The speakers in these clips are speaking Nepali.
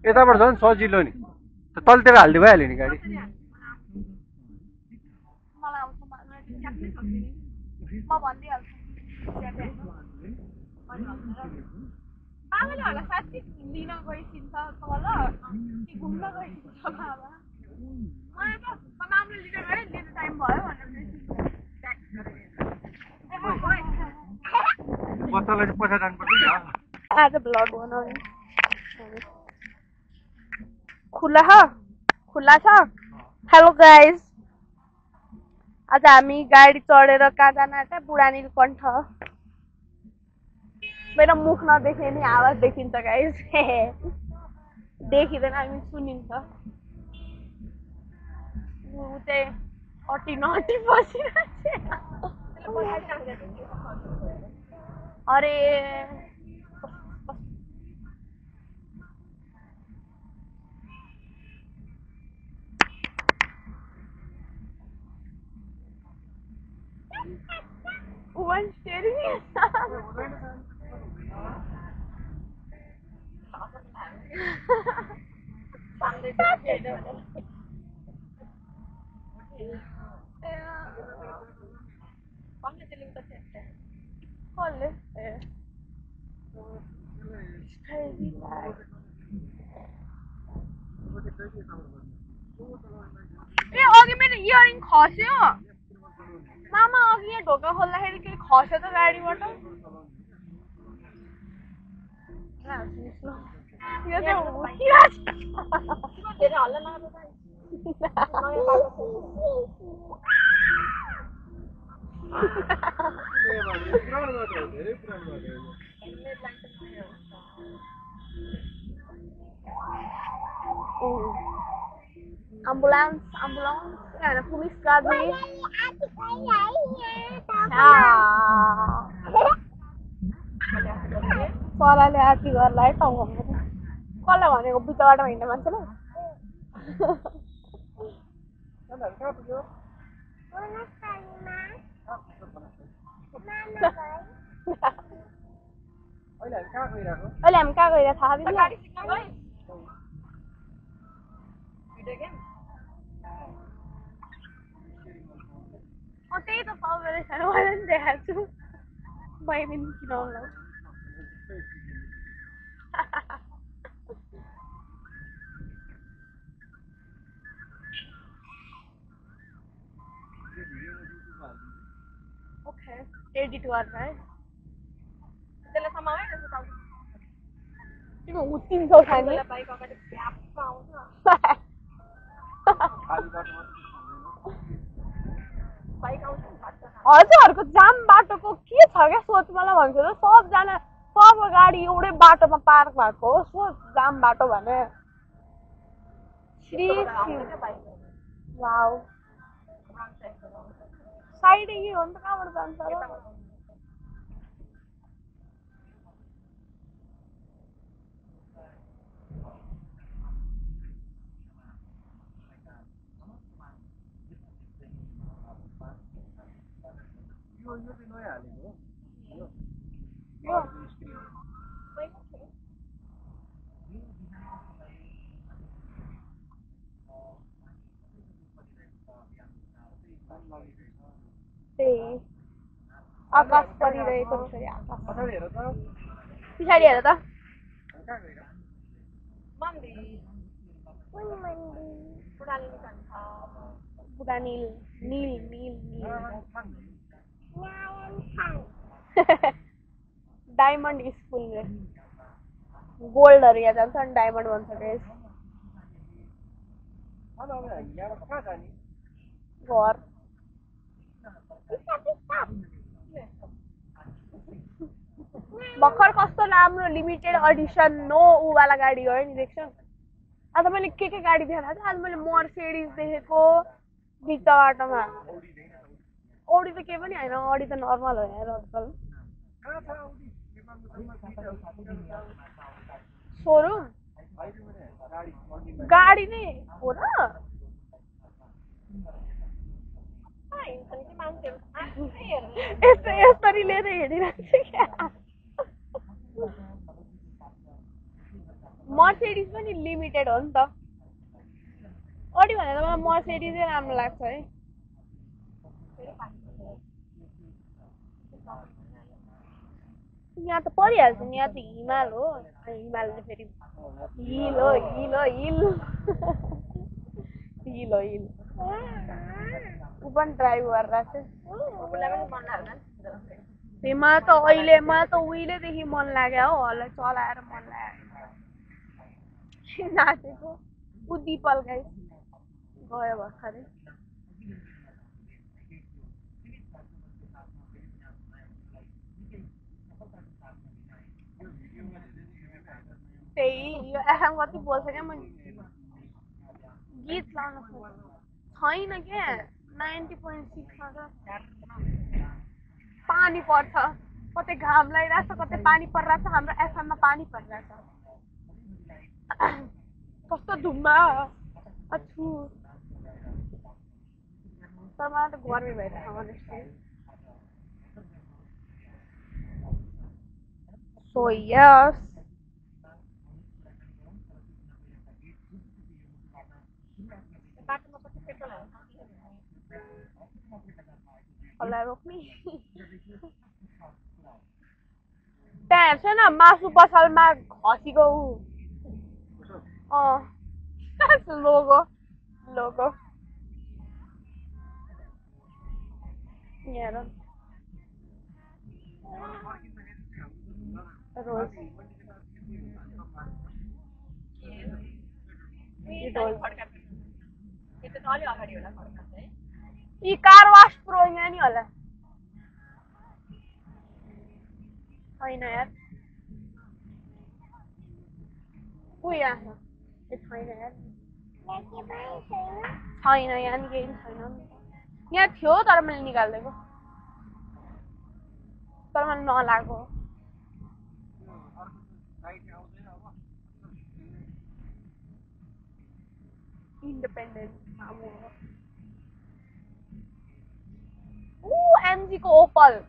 यताबाट झन् सजिलो नि तलतिर हाल्दै भइहाल्यो नि गाडी बाबाले होला साथी लिन गइसिन्छ तल कि घुम्न गइसिन्छ बाबा मलाई त नामले लिन गए लिने टाइम भयो भनेर बच्चालाई चाहिँ पछि जानुपर्छ नि आज भ्लग बनाउने खुला छ हेलो गाइज आज हामी गाडी चढेर कहाँ जान आँट्या बुढा नीलकण्ठ मेरो मुख नदेखे नि आवाज देखिन्छ गाइज देखिँदैन हामी सुनिन्छ ऊ चाहिँ अटी नटी बसिरहेको अरे one staring अघि मेरो इयरिङ खस्यो मामा अघि यहाँ ढोका खोल्दाखेरि केही खस्यो त गाडीबाट ambulans ada pulis गाडी चराले आती गर्ला है टाउको कसले भनेको बिचबाट हिँड्ने मान्छेले अहिले हामी कहाँ गइरहेको थाहा छैन त्यही त पाउनु छैन मैले पनि देखाएको छु मैले पनि किनाउनु ओके एडिट गरेर है त्यसलाई समाउ है त्यसो तिम्रो 300 छैन बाइक अगाडि भ्याप्प आउँछ हजुरहरूको जाम बाटोको के छ क्या सोच मलाई भन्छु त सबजना सब गाडी एउटै बाटोमा पार्क भएको हो सोच जाम बाटो भने वाउ साइड के हो नि त कहाँबाट जान्छ र आकाश परिरहेको छ आकाश पछाडि हेर त बुढा नील डायमन्ड स्कुल रे गोल्डहरू यहाँ जान्छ अनि डायमन्ड भन्छ ड्रेस घर भर्खर कस्तो राम्रो लिमिटेड एडिसन नो ऊ वाला गाडी हो नि देख्छ आज मैले के गाडी देखाएको थिएँ आज मैले मर्सिडिज देखेको बिच बाटोमा औडी त के पनि हैन औडी त नर्मल हो यार आजकल शोरूम गाडी नै हो र यसरी लिएर हिँडिरहेको छु क्या मर्सिडिज पनि लिमिटेड हो नि त अडी भनेर मलाई मर्सिडिजै राम्रो लाग्छ है यहाँ त परिहाल्छ नि यहाँ त हिमाल हो हिमाल चाहिँ फेरि हिल हो हिल हो हिल हिल हो हिल ऊ पनि ड्राइभ गरिरहेको छ मलाई त उहिलेदेखि मन लाग्यो हो हल्ला चलाएर मन लाग्यो नाचेको ऊ दिपल गाई गयो भर्खरै त्यही यो एफएम कति बोल्छ क्या म गीत लाउन छैन क्या 90.6 मा पानी पर्छ कतै घाम लागिरहेछ कतै पानी परिरहेछ हाम्रो एफएममा पानी परिरहेछ कस्तो धुम्मा अछु तर मलाई त गर्मी भइरहेछ अनेस्टली सो यस होला रोक्ने त्यहाँ हेर्छ न मासु पसलमा खसीको लोगो लोगो हेर रोज यी कार वास प्रो यहाँ नि होला छैन यार ऊ यहाँ छैन यार छैन यहाँ नि केही छैन यहाँ थियो तर मैले निकालिदिएको तर मलाई नलागो इन्डिपेन्डेन्ट एमजी को ओपल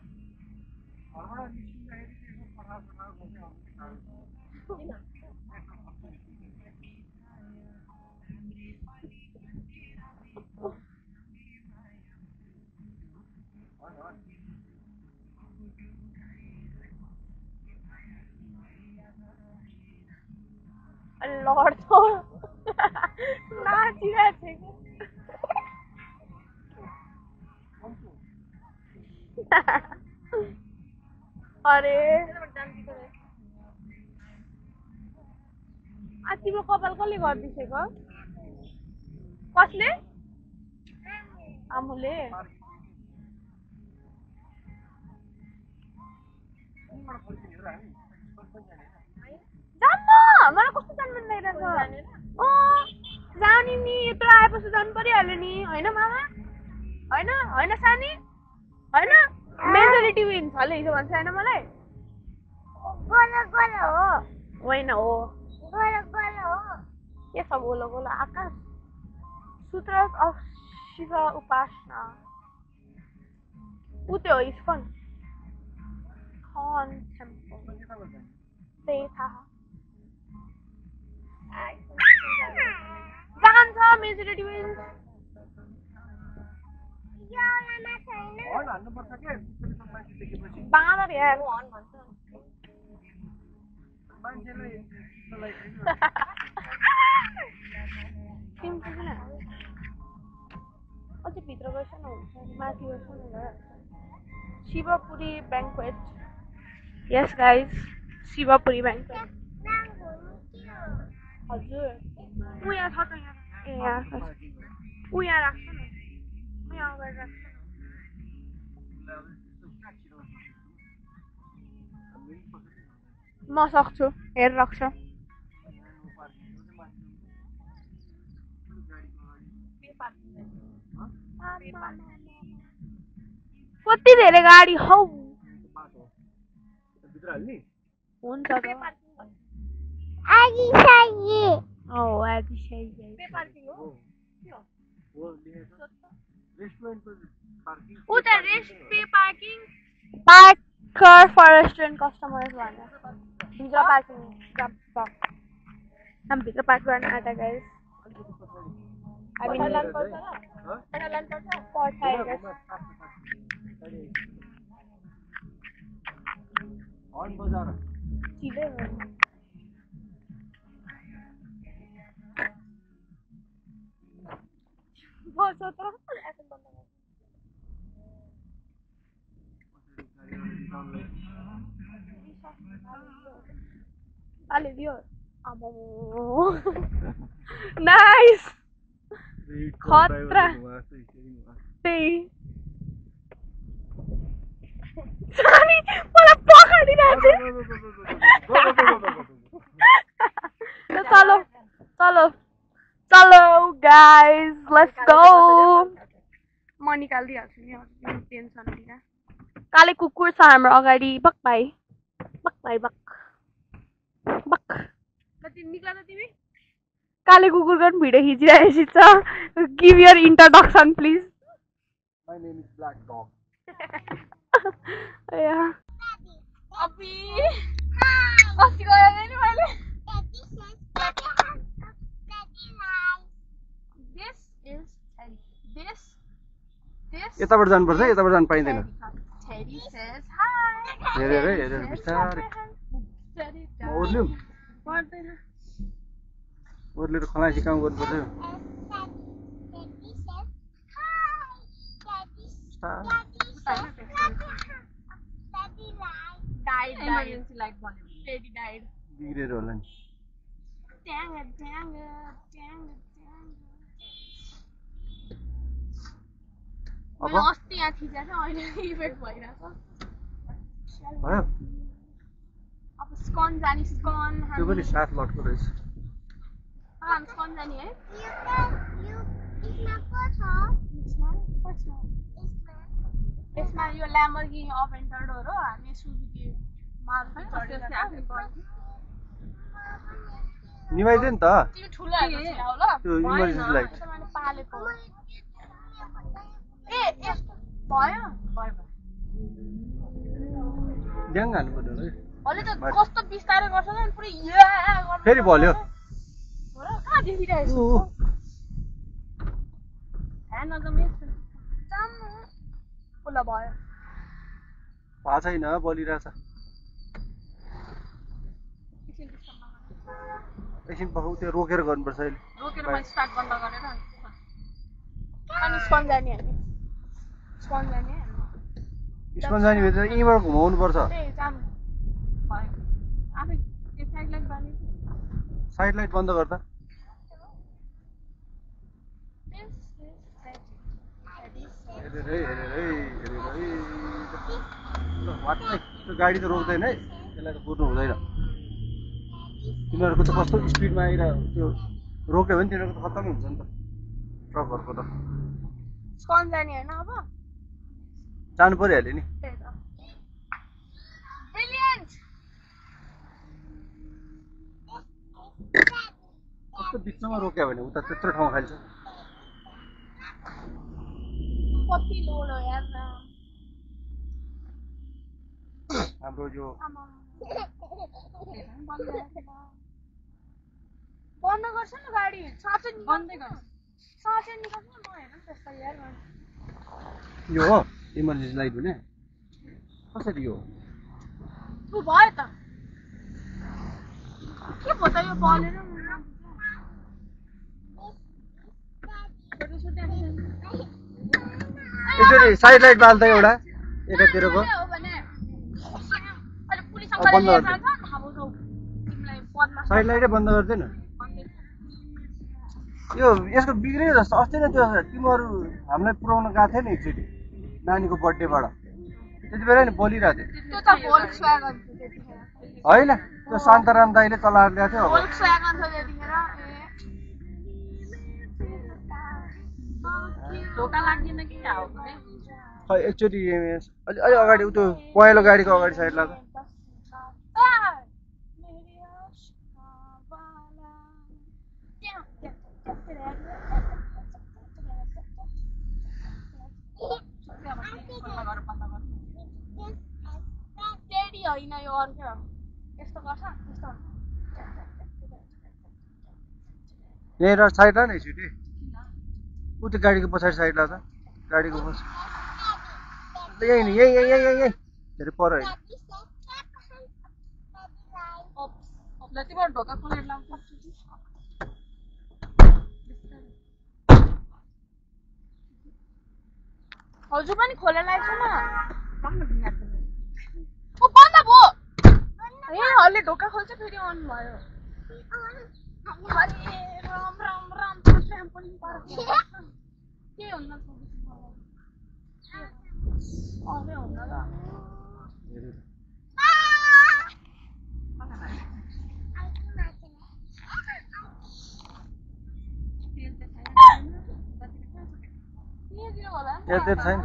लॉर्ड तो नाचिरहेको छ अरे तिम्रो कपाल कसले गरिदिसेको कसले आमुले जान्न मलाई कस्तो जानु मन लागिरहेको जाने नि यत्रो आएपछि जानु परिहाल्यो नि होइन मामा होइन होइन सानी होइन मेजोरिटी विन्स हले हिजो भन्छ होइन मलाई होइन हो के छ गोलो गोलो आकाश सूत्रस अफ शिव उपासना ऊ त्यो इस्कन खन टेम्पल त्यही थाहा जान्छ मेजोरिटी विन्स बाँदर यार अझै भित्र गएछ न हुन्छ माथि गएछ न शिवपुरी ब्याङ्क्वेट यस गाइज शिवपुरी ब्याङ्क्वेट हजुर ऊ यहाँ छ त यहाँ ए यहाँ ऊ यहाँ राख्छ न ऊ यहाँ अगाडि राख्छ म सक्छु हेर राख्छ कति धेरै गाडी हौ हुन्छ त आगी चाहिए ओ आगी चाहिए पे पार्किङ हो रेस्टुरेन्ट को Oh, the rest pay parking. Parker for restaurant customers भन्ने भित्र पार्किङ हम भित्र पार्क गर्न आँटा गाइस हामी लान पर्छ र लान पर्छ हर्न बजार चिले बस त Ale Dios. Amo. Nice. Khatra. Hey. Sani, मलाई पकडिरहेछ. चलो guys, let's go. म निकाल्दिहाल्छु नि हजुर टेन्सन लिन. काले कुकुर छ हाम्रो अगाडि बक भाइ. कति निकाल्दा तिमी काले कुकुरको भिडियो खिचिरहेछ छ give your introduction please my name is black dog या अबी अस्ति गरे नि मैले this यताबाट जानु पर्छ यताबाट जानु पाइदैन Teddy says hi हेरे बिस्तारै ओर्ल्यौ पर्दैन ओर्लेर खलासी काम गर्नुपर्छ emergency light भन्यो Teddy died बिग्रेर होला नि अब अस्ति यहाँ थिचेको छ अहिले इभेन्ट भइरहेछ भयो अब स्कन जानी स्कन त्यो पनि 7 लटको रहेछ हम स्कन जानी है यसमा यो ल्याम्बोर्गिनी अभेन्टर्ड हो हामी सुजुकी मारुति निभाइदियो नि त तिमी ठुलो हेर्छ ल त्यो इमर्जेन्सी लाइट मैले पालेको ए भयो ड्याङ हाल्नु पर्यो है अहिले त कस्तो बिस्तारै गर्छ नि पुरै या फेरि भल्यो हो र कहाँ देखिरहेको ह्यान्ड नजम चाम पुला भयो भएको छैन बलिरहेछ एकछिन पकाउ त्यो रोकेर गर्नुपर्छ अहिले रोकेर मैले स्टार्ट बन्द गरेर अनि स्पन जाने हामी स्पन जाने स्पन जाने भित्र यहीँबाट घुमाउनु पर्छ ए जाम भयो आफै त्यो साइड लाइट बाल्ने साइड लाइट बन्द गर्दा त्यो गाडी त रोक्दैन है त्यसलाई त कुर्नु हुँदैन तिनीहरूको त कस्तो स्पिडमा आइरहेको त्यो रोक्यो भने तिनीहरूको त खत्तमै हुन्छ नि त ट्रकहरूको त स्कन जाने होइन अब जानु परिहाल्यो नि कस्तो बिचमा रोक्यो भने उता त्यत्रो ठाउँ खाल्छ कति लोड हो यार हाम्रो यो बन्द गर्छ नि गाडी साँच्चै बन्दै गर्छ साँच्चै निकाल्छ न हेर्नु त्यस्तो यार यो हो इमर्जेन्सी लाइट हुने कसरी यो उ भयो त के भयो त यो बलेर यसरी साइड लाइट बाल्दा एउटा एकातिरको बन्द गर्छ साइड लाइटै बन्द गर्दैन यो यसको बिग्रियो जस्तो अस्ति नै त्यो तिमीहरू हामीलाई पुऱ्याउन गएको थियो नि एकचोटि नानीको बर्थडेबाट त्यति बेला नि बोलिरहेको थियो होइन त्यो शान्ताराम दाइले चलाएर ल्याएको थियो खै एकचोटि अलि अगाडि त्यो पहेँलो गाडीको अगाडि साइड लाग्यो टेडी होइन यो अर्कै हो यस्तो गर्छ यस्तो यहीँ साइड ल नि छिटो ऊ त्यो गाडीको पछाडि साइड ल त गाडीको पछाडि यही नि यही यही यही यही धेरै पर होइन तिम्रो ढोका खोलेर लाउँछ हजुर पनि खोलेर ल्याएको न ओ बन्द भयो ए हल्ले ढोका खोल्छ फेरि अन भयो हरे राम राम राम ट्राम्पोलिन पार्क के हुन्न अरे हुन्न र यहाँ तेल छैन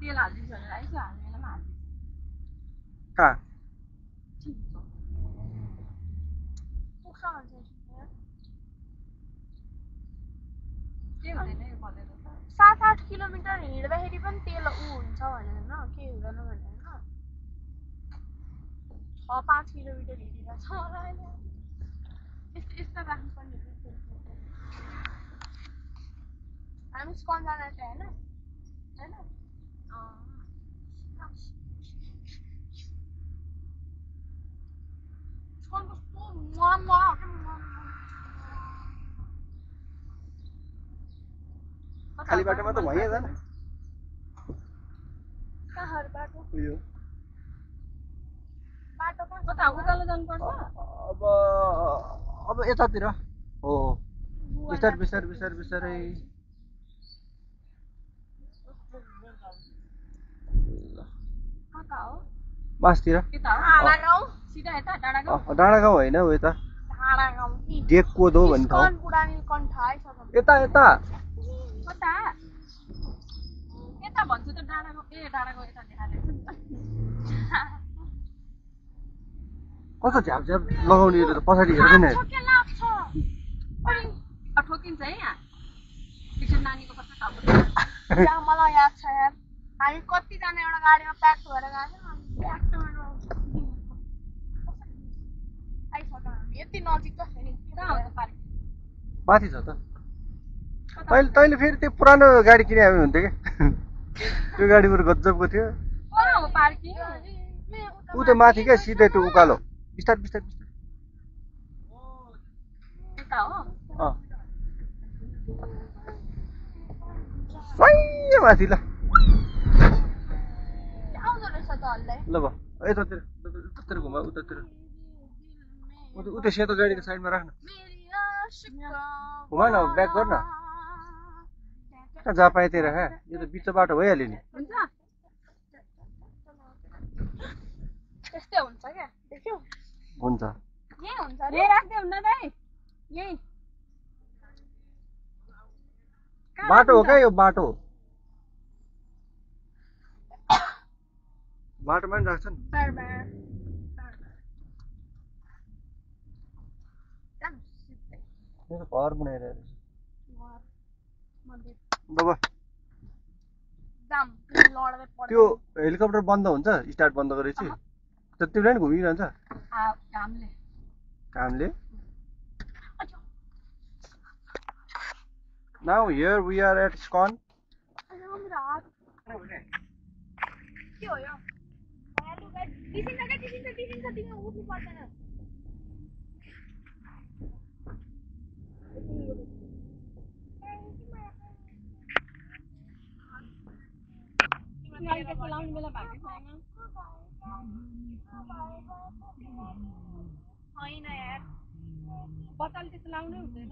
तेल हालिदिन्छ भनेर आइज हामीलाई पनि हालिदिन्छ कहाँ सात आठ किलोमिटर हिँड्दाखेरि पनि तेल ऊ हुन्छ भनेर होइन के हुँदैन भनेर होइन 6-5 किलोमिटर हिँडिरहेको छ होला अहिले यस्तो राख्नुपर्ने हामी स्कन जान चाहिँ होइन होइन स्कन कस्तो खाली बाटोमा त भइहाल्छ नि कहाँ बाटो उयो बाटो कता उकालो जानुपर्छ अब यतातिर हो बिस्तारै बिस्तारै बिस्तारै बिस्तारै कता हो मासतिर डाँडा गाउँ होइन ऊ यता डेककोदो भन्ने ठाउँ यता यता कता यता भन्छु त डाँडाको डाँडाको यता देखाएको कस्तो झ्याप झ्याप लगाउने त पछाडि हेर्दैन ठोकिन्छ है यहाँ एकछिन नानीको कस्तो ठाउँ मलाई याद छ यार हामी कतिजना एउटा गाडीमा प्याक भएर गएको आइसक्यो हामी यति नजिक त छैन माथि छ त तैँले फेरि त्यो पुरानो गाडी किने आयो हुन्थ्यो क्या त्यो गाडी बरु गजबको थियो ऊ त्यो माथि क्या सिधै त्यो उकालो बिस्तारै बिस्तारै बिस्तारै माथि ल ल भयो यतातिर उतातिर घुमा उतातिर उता सेतो गाडीको साइडमा राख्न घुमा न ब्याक गर्न जहाँ पाए त्यही राख यो त बिच बाटो भइहाल्यो नि त्यस्तै हुन्छ क्या देख्यौ हुन्छ यही हुन्छ यही राख्दै हुन्न दाइ यही बाटो हो क्या यो बाटो बाटोमा नि राख्छ नि घर बनाइरहेको त्यो हेलिकप्टर बन्द हुन्छ स्टार्ट बन्द गरेपछि त्यतिबेला नि घुमिरहन्छ कामले Now here we are at SCON. के हो यो टिफिन तिमी उठ्नु पर्दैन लाउने बेला भएको छैन यार बच्चाले त्यस्तो लाउनै हुँदैन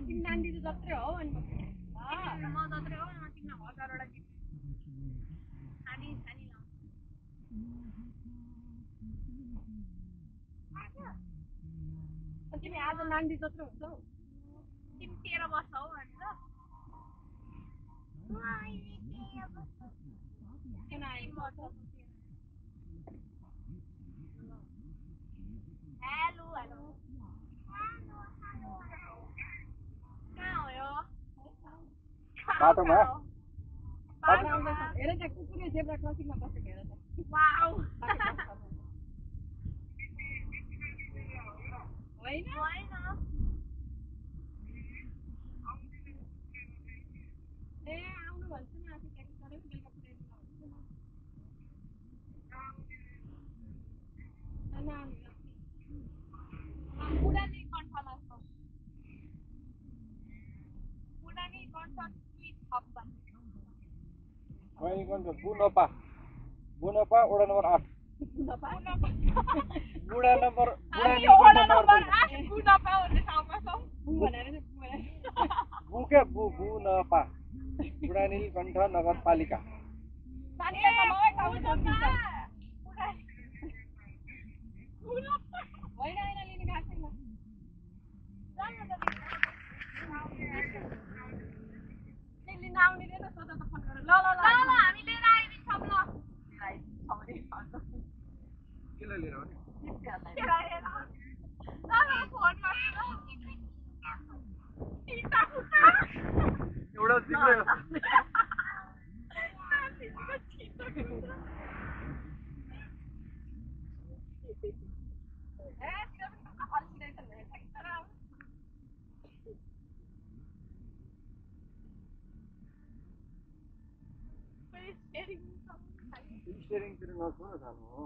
तिमी नानी त जत्रै हो अनि म जत्रै हो तिमीलाई 1000 वटा सानी सानी लाउ तिमी आज नानी जत्रो हुन्छौ तिमी 13 वर्ष हो भनेर हेलो हेलो कहाँ हो यो बाटोमा हेर त्यहाँ कुकुरले जेब्रा क्रसिङमा बसेको हेर त वाउ होइन होइन ए आउनु भन्छ नि आफै ट्याक्सी गरेको बेलुका पुऱ्याइदिनु बुढानी कण्ठमा छ बुढानी कण्ठ स्वीट हब भन्ने वही कौन सा बुनपा ओडा नंबर 8 बुढा नम्बर ओडा नम्बर 8 बुनपा भन्ने ठाउँमा छौ बु के बुनपा बुढा नीलकण्ठ नगरपालिका स्टेरिङ तिर नछो न थाल्नु हो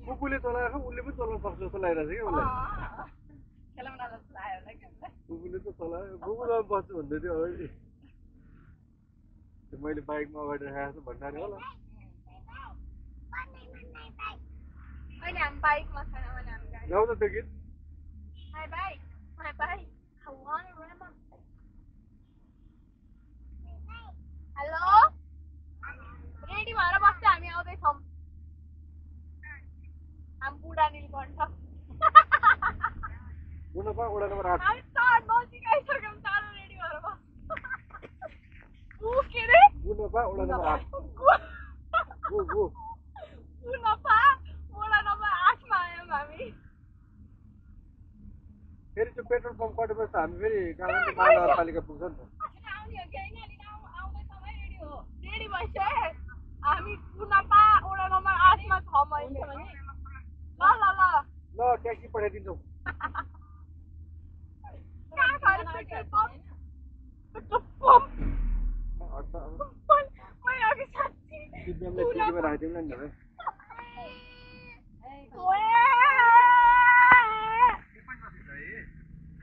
कुकुरले चलाएको उसले पनि चलाउन सक्छ जस्तो लागिरहेको छ कि उसलाई कुकुरले त चलायो कुकुरमा बस्छु भन्दै थियो अगाडि मैले बाइकमा अगाडि राखेको छु भन्नाले होला जाऊ त त्यो गीत हेलो रेडी भएर बस्छ हामी आउँदैछौँ हामी बुढा नीलकण्ठ बुनपा ओडा नम्बर 8 हामी चार नजिकाइसक्यौँ चार रेडी भएर बस्छ के रे बुनपा ओडा नम्बर 8 बुनपा ओडा नम्बर 8 मा आयौँ हामी फेरि त्यो पेट्रोल पम्प कटेपछि हामी फेरि काठमाडौँ महानगरपालिका पुग्छ नि त रेडी भइसक्यो हामी बुनपा ओडा नम्बर 8 मा छौँ अहिले ल ट्याक्सी पठाइदिन्छौँ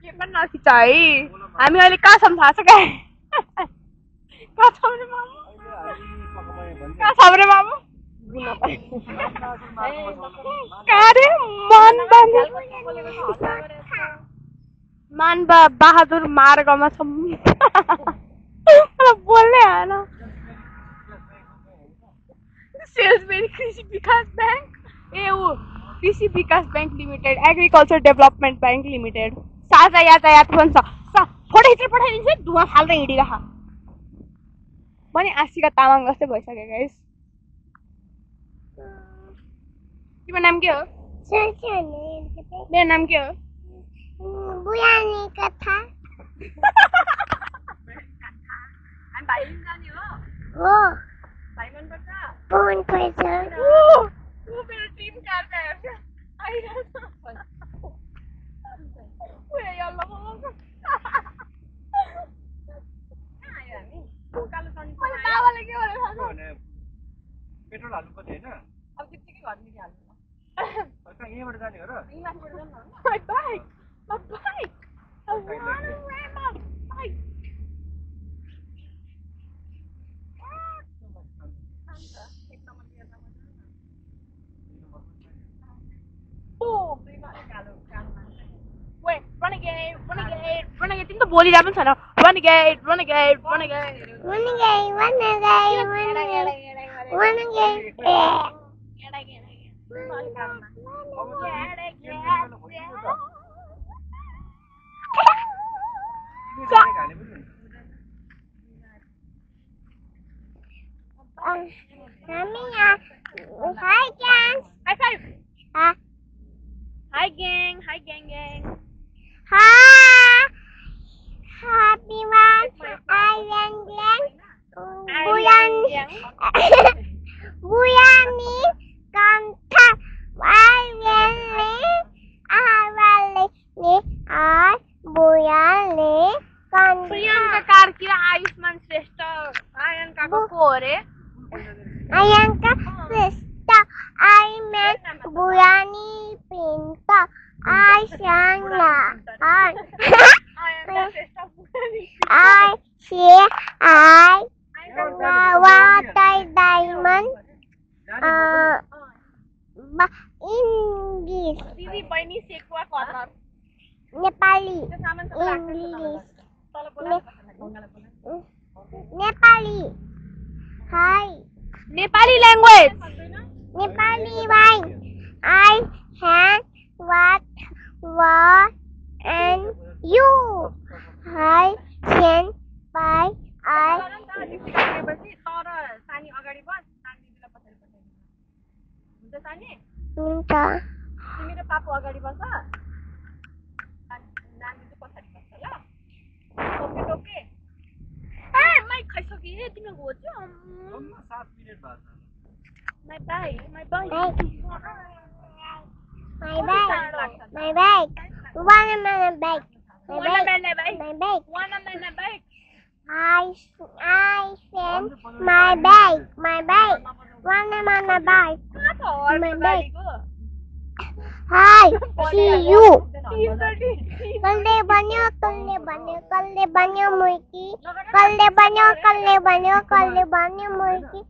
के पनि नखिच है हामी अहिले कहाँ छौँ थाहा छ क्या कहाँ छौँ रे मामु कहाँ रे मान बहादुर मार्गमा छौँ बोल्नै आएन सेल्सबेरी कृषि विकास ब्याङ्क कृषि विकास bank limited agriculture development bank limited साझा यातायात पनि छ फोटो खिचेर पठाइदिन्छु है धुवा फाल्दै हिँडिरह पनि आशिका तामाङ जस्तै भइसक्यो गाइस तिम्रो नाम के हो मेरो नाम के हो बुढानी कथा हामी भाइ जाने हो भाइ मन पर्छ पवन पर्छ मेरो ड्रिम कार छ आइरहेछ ओए यल्ला मलाई बाबाले के भने पेट्रोल हाल्नु पर्ने हैन अब त्यतिकै घर निकै हाल्नु यहीँबाट जाने हो र My bike! My bike! I want to wear my bike! Oh! Wait, renegade! तिमी त बोलिरहेको पनि छैन renegade! Hi gang! High five! Hi gang! Hi! को रे Ayanka sister, I met Burani Pinta. I sang la. I say I what I diamond. English. दिदी बहिनी sekuwa corner Nepali. English. Nepali. Hi. Nepali language Nepali wine. I had what was and you. I can buy. I सकेपछि तर सानी अगाडि बस सानी दिदीलाई पछाडि पठाइदिनु हुन्छ सानी हुन्छ तिमी र पापु अगाडि बस नानी चाहिँ पछाडि बस्छ ल ओके ओके ए माइ खाइसके तिमी घोच्यो 7 मिनेट भएको छ माइ बाइ my bag. My bag. One man bag. My bag. I sent my bag. My bag. One man bag. My bag. Hi. See you. कल्ले बन्यो मुर्गी मुर्गी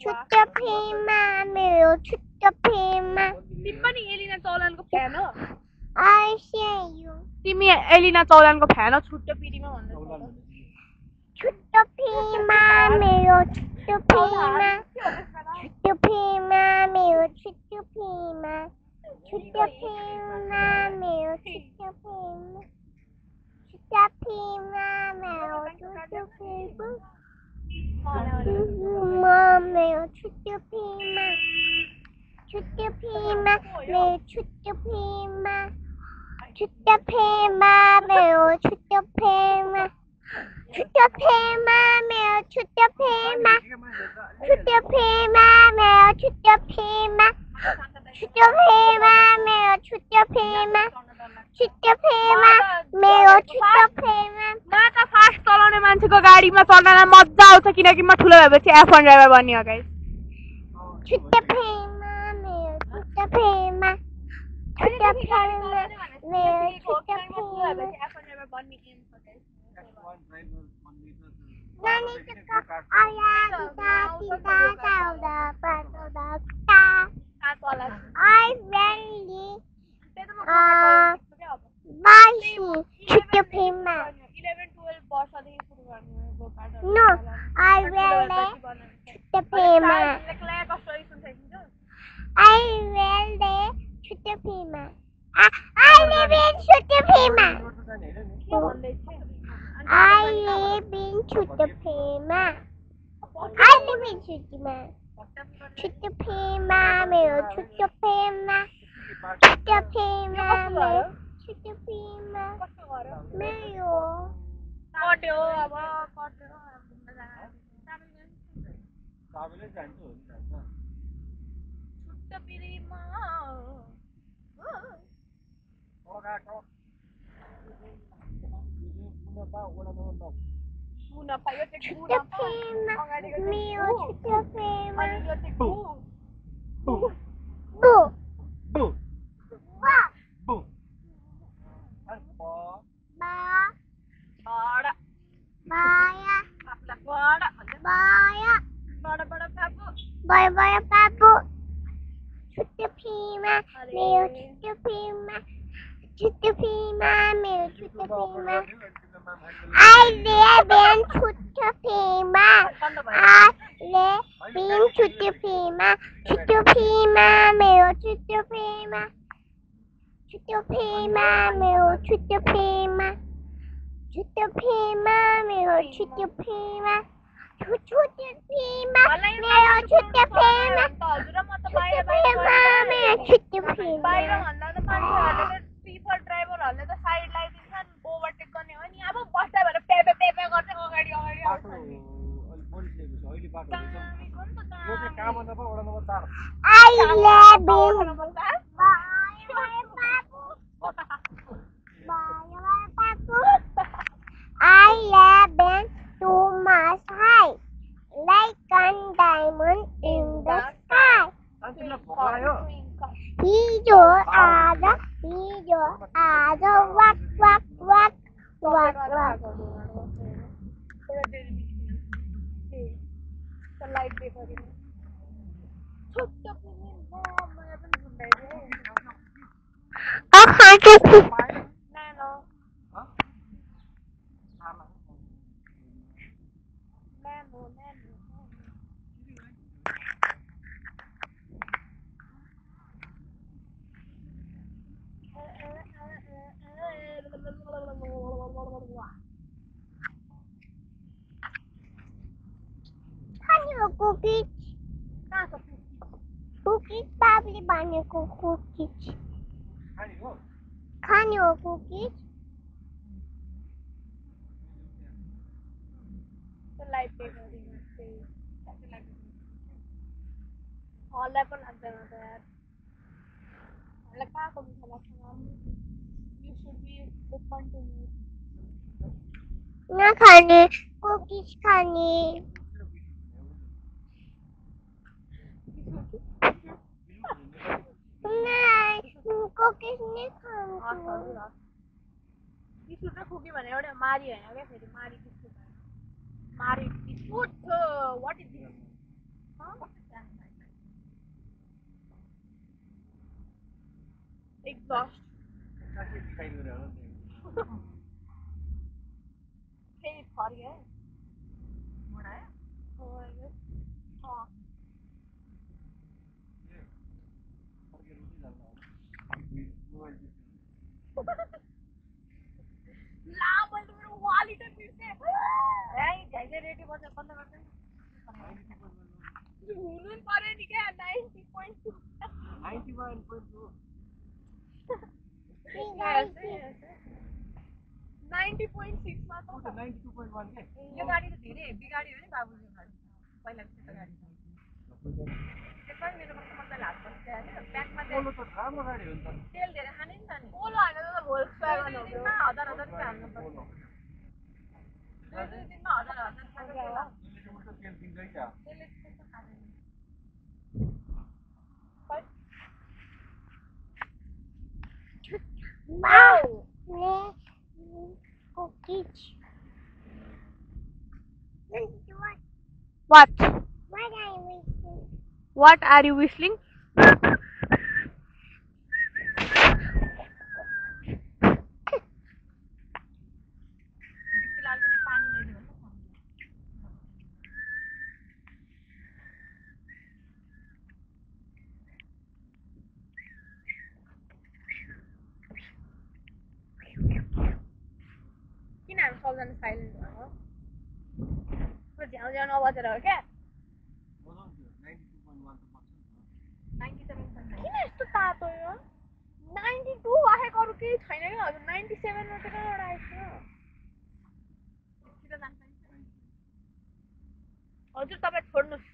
छुट्टे फेमा मेरो एलिना चौलानको फ्यान हो I say you. तिमी एलिना चौलानको फ्यान हो छुट्टो पिडीमा भन्दै छुट्टो फेमा मेरो छुट्टो फेमा मेरो छुट्टो फेमा मेरो छुट्टो फेमा मेरो छुट्टो फेमा मेरो छुट्टो फेमा मेरो छुट्टो फेमा मेरो छुट्टो फेमा मेरो छुट्टो फेमा मेरो छुट्टो फेमा मेरो छुट्टो फेमा मेरो छुट्टो फेमा म त फास्ट चलाउने मान्छेको गाडीमा चढ्नलाई मजा आउँछ किनकि म ठुलो भएपछि F1 ड्राइभर बन्ने हो गाइस छुट्टो फेमा मेरो छुट्टो फेमा मेरो छुट्टो फेमा नानी चक्का आया सीता साउदा पातोदा I really बासी छुट्टो फेमा 11-12 वर्षदेखि सुरु गर्ने No, I really छुट्टो फेमा I really छुट्टो फेमा I live in छुट्टो फेमा I live in छुट्टो फेमा I live in छुट्टो फेमा मेरो छुट्टो फेमा मेरो छुट्टो फेमा मेरो कट्यो अब कट्यो सबैले जान्छ हुन्छ छुट्टो पिडीमा Una pa, yo te छुट्टो फेमा मेरो छुट्टो फेमा बु बड़ा पापू छुट्टो फेमा मेरो छुट्टो फेमा मेरो छुट्टो फेमा I live in छुट्टो फेमा I live in छुट्टो फेमा मेरो छुट्टो फेमा मेरो छुट्टो फेमा मेरो छुट्टो फेमा मेरो छुट्टो फेमा मेरो छुट्टो फेमा कामेको नि त यो चाहिँ काम नम्बर वडा number 4 I love you. I love them too much high, like a diamond in the sky. सानोतिनो भोक लाग्यो Hero walk, walk, walk, walk, walk. Light देखो छोटो पनि मलाई पनि झुन्डाइदियो नानो Cookies. Cookies, Babli बनेको cookies. खाने हो cookies. लाइट देखो हल्लाई पनि लाग्दैन त यार हल्लाई कहाँको मिठो लाग्छ you should be open to me नखाने cookies खाने cookies नहीं खान्छु बिस्कुट र कुकी भने एउटा मारी होइन क्या फेरि Marie biscuit Marie biscuit what is this exhaust फेरि फर्क्यो है ला मैले मेरो वालेट बिर्से रेडी बन्छ बन्द गर्छ हुनु पर्यो नि क्या 90.2 90.2 90.6 मा त 92.1 के यो गाडी त धेरै हेभी गाडी हो नि बाबुले गाडी पहिला त्यो गाडी मेरो मजा लाग्छ ब्याकमा पोलो त राम्रो गाडी हो नि त तेल धेरै खाने नि त नि पोलो हैन त भोल्क्सवागन हो दिनमा 1000 रुपैयाँ हाल्नु पर्छ दिनमा 1000 रुपैयाँ तेल दिन्छ क्या त्यसले त्यस्तो खादैन Wow! Cookies. What? What What are you whistling? are you whistling? किन हामी सबजना साइलेन्ट भयो झ्याउ झ्याउ नबजेर हो क्या किन यस्तो तातो यो 92 बाहेक अरू केही छैन क्या हजुर 97 मा चाहिँ कहाँबाट आएछ हजुर तपाईँ छोड्नुहोस्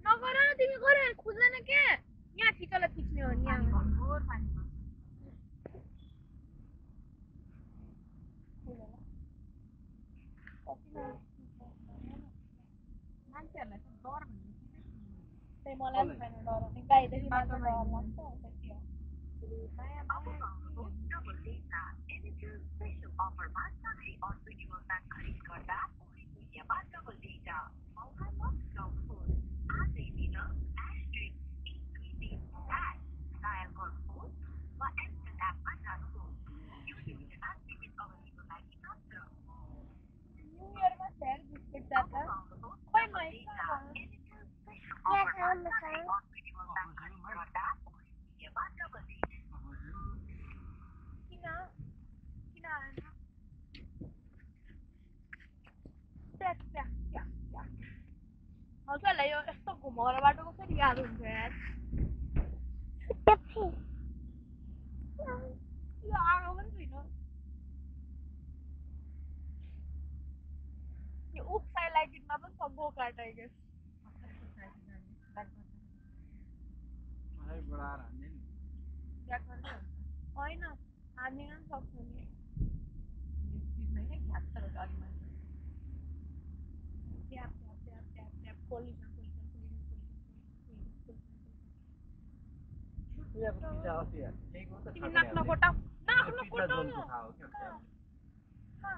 नगर न तिमी गरे खुज्दैन के यहाँ ठिकलाई खिच्ने हो नि यहाँ मान्छेहरूलाई त डर भन्ने त्यही मलाई पनि छैन डर अनि गाईदेखि मात्र डर लाग्छ त्यति हो न्यू इयरमा शेयर बिस्कुट जाता खोइ हजुरलाई यो यस्तो घुमाएर बाटोको फेरि याद हुन्छ यार यो आगो पनि छैन यो उक्स Go-kart, I guess. होइन हामी पनि सक्छौँ नि नाच्न कोटा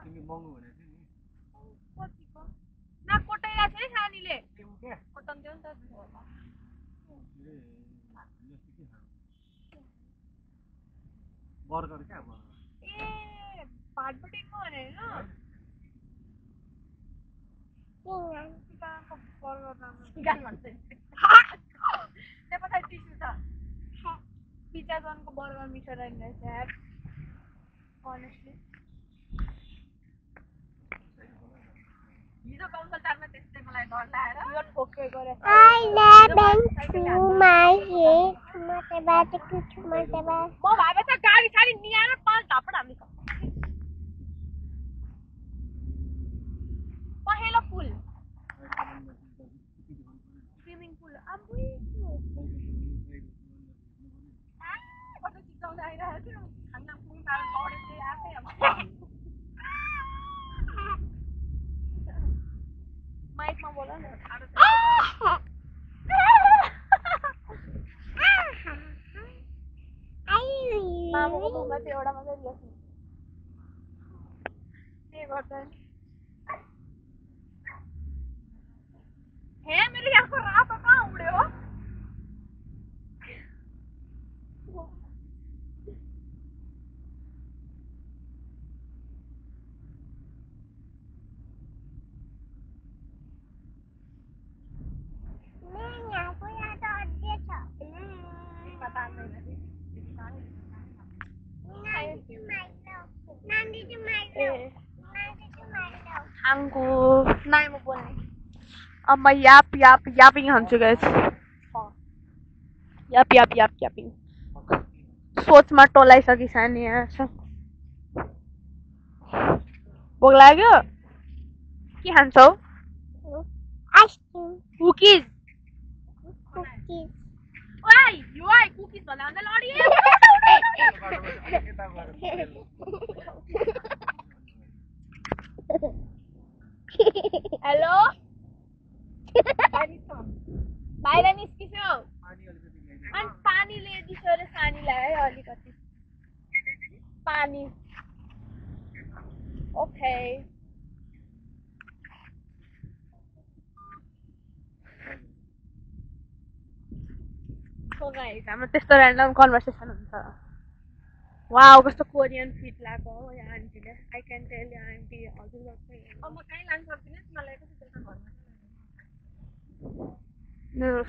तिमी मङ्गु भनेको थियो नि कतिको नाक कोटाइरहेको छ है सानीले कोटाउँथ्यो नि त बर्गर क्या ए भाटपट्टिको भने होइन त्यहाँ पछाडि टिस्यु छ पिज्जाजनको बर्गर मिठो रहेछ यार अनेस्टली हिजो कौशलटारमा त्यस्तै मलाई डर लागेर यो ठोके गरे म भाबे त गाडी साडी नियाएर पाँच झापड हामी पहेँलो पुल स्विमिङ पुल आम्बुई कस्तो चिप्लाउँदै आइरहेको थियो खाना पुग्नु कारण लडेको आफै अब माइकमा बोल न मामुको मुखमा चाहिँ एउटा मात्रै लेख्नु के गर्छ हे मेरो यहाँको रातो कहाँ उड्यो Anggu naik mau boleh. Amma yapping hancu guys. Yapping. सोचमा टोलाइसकिसक्यो नि यहाँ भोक लाग्यो के खान्छौ आइसक्रिम कुकिज ओइ यो आइ कुकिज भन्दा भन्दा लडी हेलो बाहिर निस्किसौ अनि पानी ल्याइदिसो रे सानीलाई है अलिकति पानी ओके सो गाइस हाम्रो त्यस्तो र्यान्डम कन्भर्सेसन हुन्छ वाउ कस्तो कोरियन फिट लाग्यो हो यहाँ आन्टीले I can tell you aunty हजुर गर्छ अब म कहीँ लान सक्दिनँ मलाई कति बेला घरमा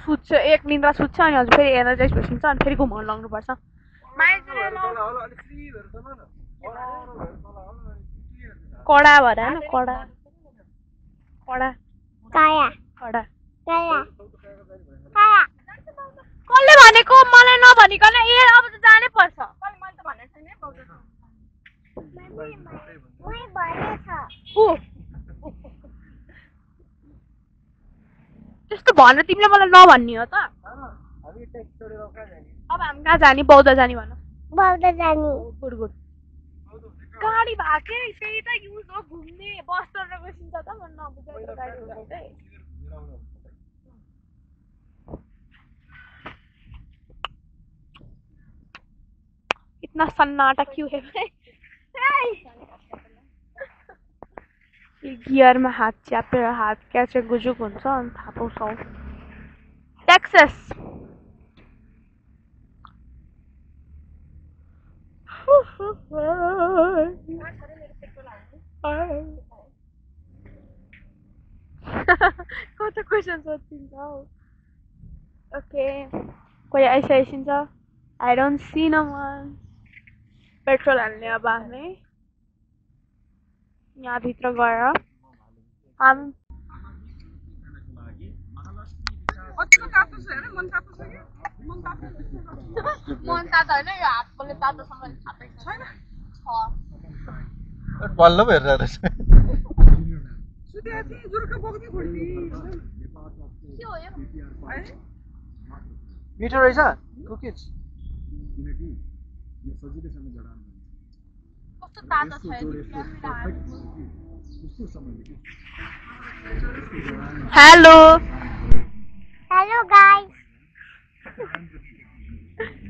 सुत्छ एक निन्द्रा सुत्छ अनि हजुर फेरि एनर्जाइज भइसक्छ अनि फेरि घुमाउनु लानुपर्छ कडा भएर होइन कडा कसले भनेको मलाई नभनिकन ए अब त जानै पर्छ मैले त भनेको छैन त्यस्तो भनेर तिमीले मलाई नभन्नी हो त अब हामी कहाँ जाने बौद्ध जाने भन गुड गाडी भाके त्यही त युज हो घुम्ने बस चढ्न गइसिन्छ त म नबुझाएको गाडी हुँदै इतना सन्नाटा क्यों है भाई गियर में हाथ च्यापेर हात क्या चाहिँ गुजुक हुन्छ अनि थाहा पाउँछौ टेक्सास कता क्वेसन सोधिन्छ ओके कोही आइसकेको छ I don't see no one petrol हाल्ने अब हामी यहाँ भित्र गएर मन तातो होइन यो हातकोले तातोसँग छापेको छैन बल्ल पो हेरेर रहेछ मिठो रहेछ कुकिज कस्तो ताजा छ hello Hello guys.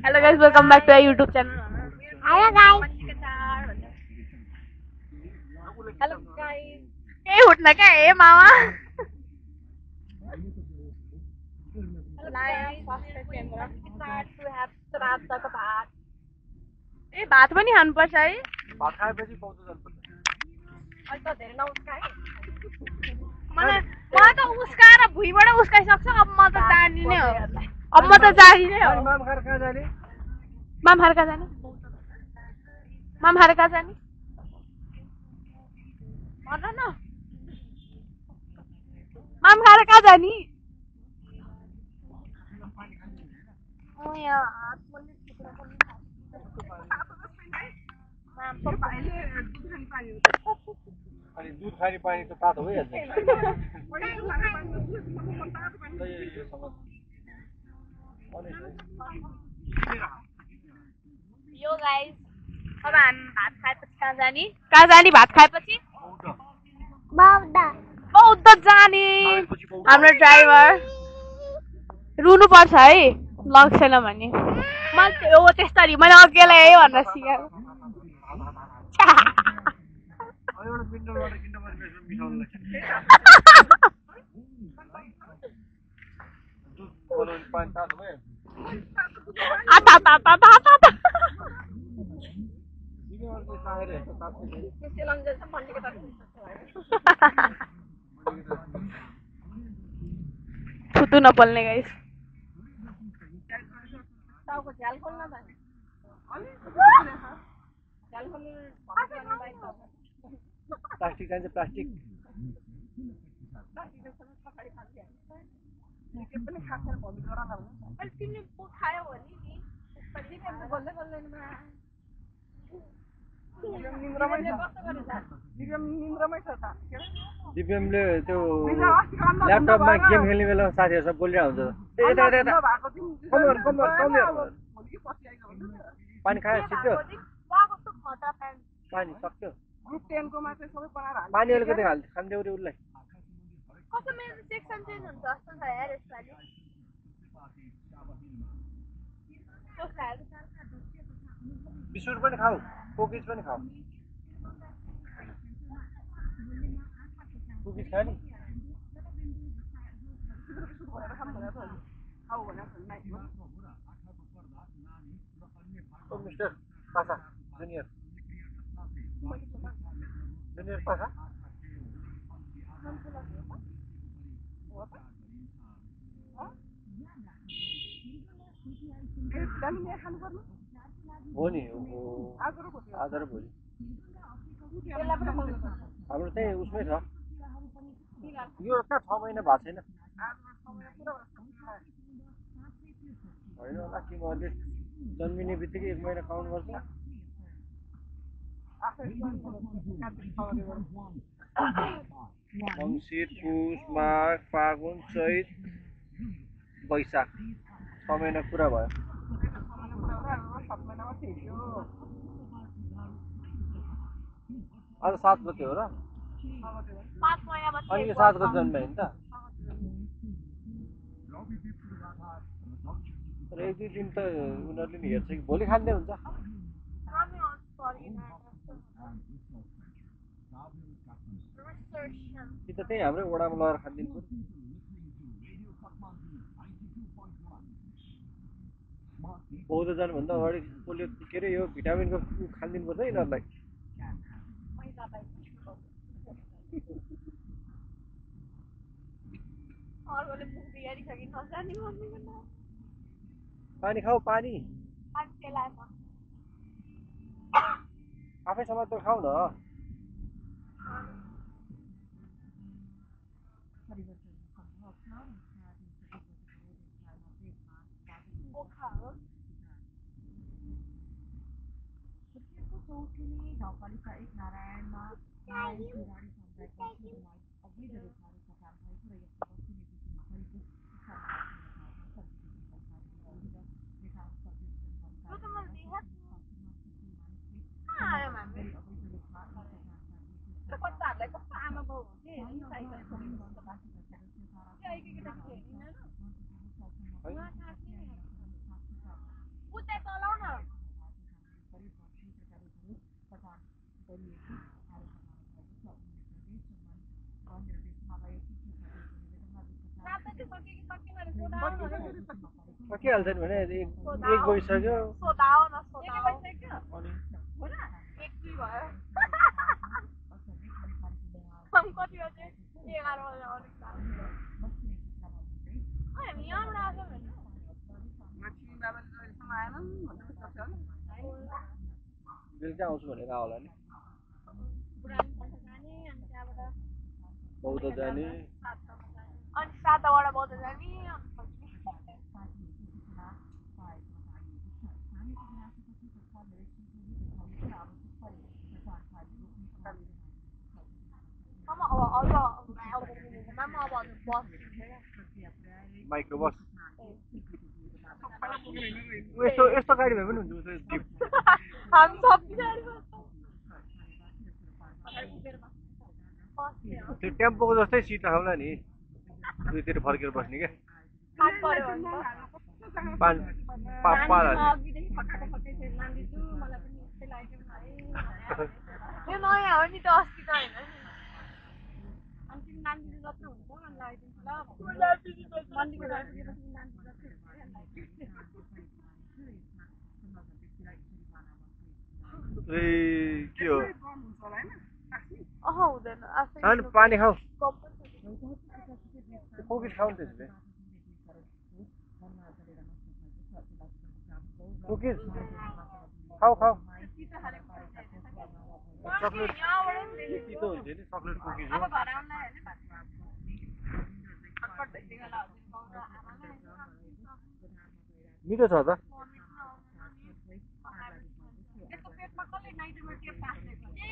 Hello guys welcome back to our YouTube channel Hello guys. Hello guys के उठ्न क्या ए मामा ए भात पनि खानुपर्छ है भात खाएपछि पाउँछ जानुपर्छ मलाई त उस्काएर भुइँबाट उस्काइसक्छ अब म त जानिने हो अब म त जानिने हो माम खाएर कहाँ जाने माम खाएर कहाँ जाने माम खाएर कहाँ जाने भन न माम खाएर कहाँ जाने अनि दुध खाने पानी त तातो भइहाल्छ यो गाइस अब हामी भात खाएपछि कहाँ जाने भात खाएपछि Bauda. बौद्ध जाने हाम्रो ड्राइभर रुनु पर्छ है लग्छेन भने मैले हो त्यस्तरी मैले अघिलाई है भनेर सिकाएको एउटा मिनरल वाटर किन्न पर्ने मिठाउनुलाई दुध बनाउने पानी तातो भइहाल्छ आता तिमीहरूको चाहेर हेर्छ तातो थुतु नपोल्ने गाइस प्लास्टिक चाहिन्छ प्लास्टिक दिव्यमले त्यो ल्यापटपमा गेम खेल्ने बेला साथीहरूसँग बोलिरहेको हुन्छ पानी खायो सिक्यो पानी सक्यो ग्रुप 10 को मा चाहिँ सबै बनाएर हाल्नु पानी अलिकति खान्देऊ रे उसलाई कस्तो मेरो सेक्सन चेन्ज हुन्छ जस्तो छ यार यसपालि बिस्कुट पनि खाऊ कुकिज पनि खाऊ कुकिज खाने मिस्टर पासा जुनियर पासा हो नि आज र भोलि हाम्रो चाहिँ उसमै छ यो कहाँ 6 महिना भएको छैन होइन होला तिमीहरूले जन्मिने बित्तिकै 1 महिना काउन्ट गर्छ मङ्सिर पुष माघ फागुन चैत वैशाख 6 महिना पुरा भयो आज 7 गते हो र अनि यो 7 गते जन्म होइन त तर 1-2 दिन त उनीहरूले नि हेर्छ कि भोलि खाँदै हुन्छ कि त त्यही हाम्रै वडामा लगेर खानिदिनु पर्यो बौद्ध जानुभन्दा अगाडि पोलियो के अरे यो भिटामिनको खानिदिनु पर्छ यिनीहरूलाई पानी खाऊ पानी आफै समात्तो खाऊ न गाउँपालिका 1 नारायणमा नारायण खेलाडी समुदायको अवैध रूपमा रोजगार भएको र यस बस्तीले विषयमा गरेको सकिहाल्छ नि भने एक गइसक्यो सोधाओ न सोधाओ अनि एक दुई भयो हम कति बजे 11 बजे आउने हामी यहाँबाट आएको होइन बेलुका आउँछु भनेर होला नि बौद्ध जाने अनि 7 बाट बौद्ध जाने माइक्रो बस यस्तो गाडी भए पनि हुन्छ हामी सब त्यो टेम्पोको जस्तै सिट राखौँला नि दुईतिर फर्केर बस्ने क्या यो नयाँ हो नि त अस्ति त होइन के हो हुँदैन सानो पानी खाऊ कुकिज खाऊ त्यसो भए कुकिज खाऊ खाऊ चक्लेट तितो हुन्छ नि चक्लेट कुकिज हो मिठो छ त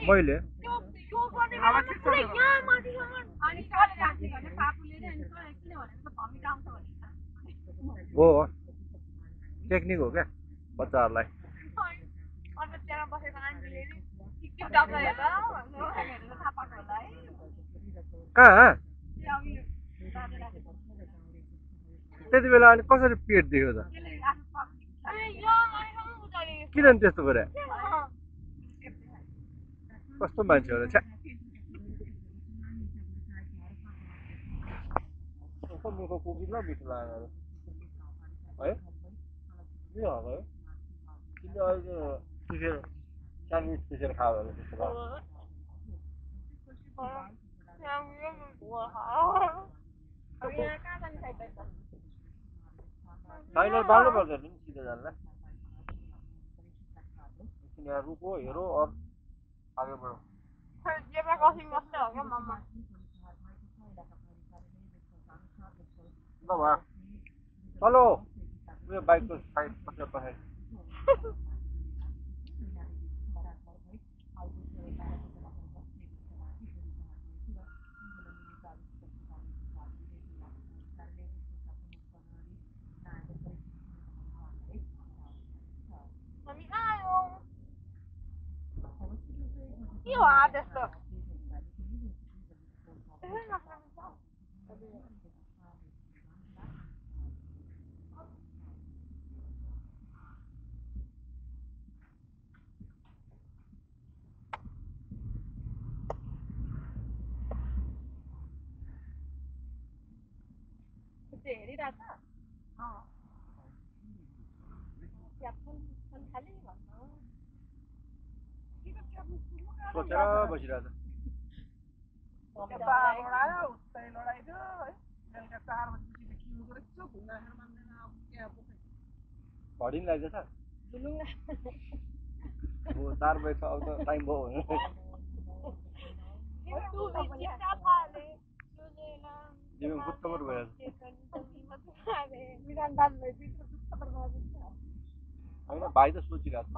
मैले हो टेक्निक हो क्या बच्चाहरूलाई कहाँ त्यति बेला अनि कसरी पेट दियो त किन त्यस्तो गरे कस्तो मान्छे होला छ्या मिठो कुकिज न मिठो लाग्यो है मिठो भएको है तिमीले अहिले पिसेर स्यान्डविच पिसेर खायो भने त्यस्तो साइनर बाल्नु पर्छ नि सिधै जानलाई यहाँ रुको हेरो और आगे बढो जेब्रा क्रसिङ जस्तै हो क्या मम्मा ल भयो चलो उयो बाइकको साइड पछाडि पछाडि के हो त्यस्तो हेरिरहेछ सोचेर बसिरहेछ घडी लाग्दैछ 4 बजे त अब त टाइम भयो जिम गुत्तबर भयो होइन भाइ त सोचिरहेको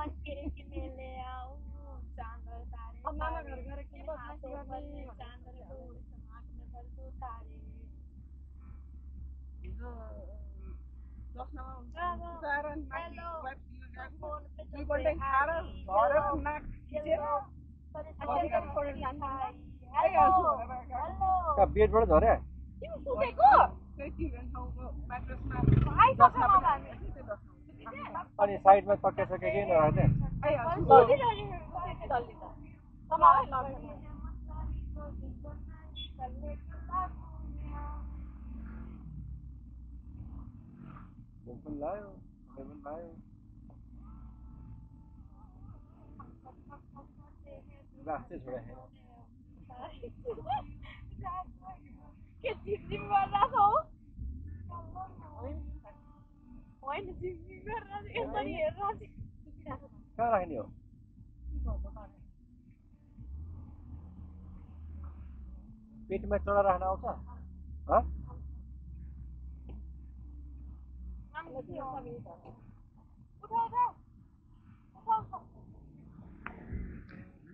बेडबाट झरे अनि साइडमा तकिया सकिया केही नराख्ने पनि लायो भाइ पनि लायो गाछ चाहिँ छोडा के झिमझिम गरिरहेको हौ होइन झिमझिम गरिरहेको यसरी हेरिरहेको कहाँ राख्ने हो पेटमा चढा राख्न आउँछ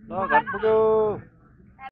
ल घर पुग्यो